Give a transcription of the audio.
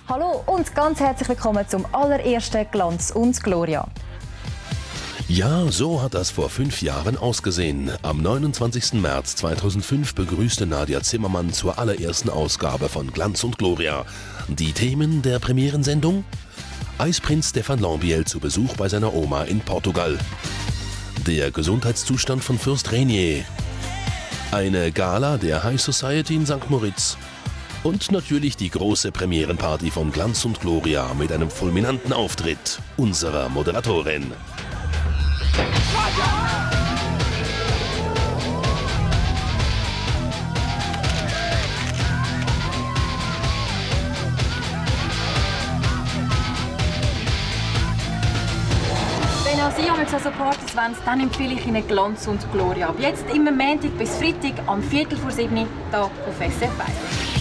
Hallo und ganz herzlich willkommen zum allerersten Glanz und Gloria. Ja, so hat das vor 5 Jahren ausgesehen. Am 29. März 2005 begrüßte Nadia Zimmermann zur allerersten Ausgabe von Glanz und Gloria. Die Themen der Premierensendung? Eisprinz Stefan Lambiel zu Besuch bei seiner Oma in Portugal. Der Gesundheitszustand von Fürst Rainier. Eine Gala der High Society in St. Moritz. Und natürlich die große Premierenparty von Glanz und Gloria mit einem fulminanten Auftritt unserer Moderatorin. Wenn auch Sie einmal so Partys wollen, dann empfehle ich Ihnen Glanz und Gloria. Ab jetzt immer Montag bis Freitag am 6:45 hier auf SRF 1.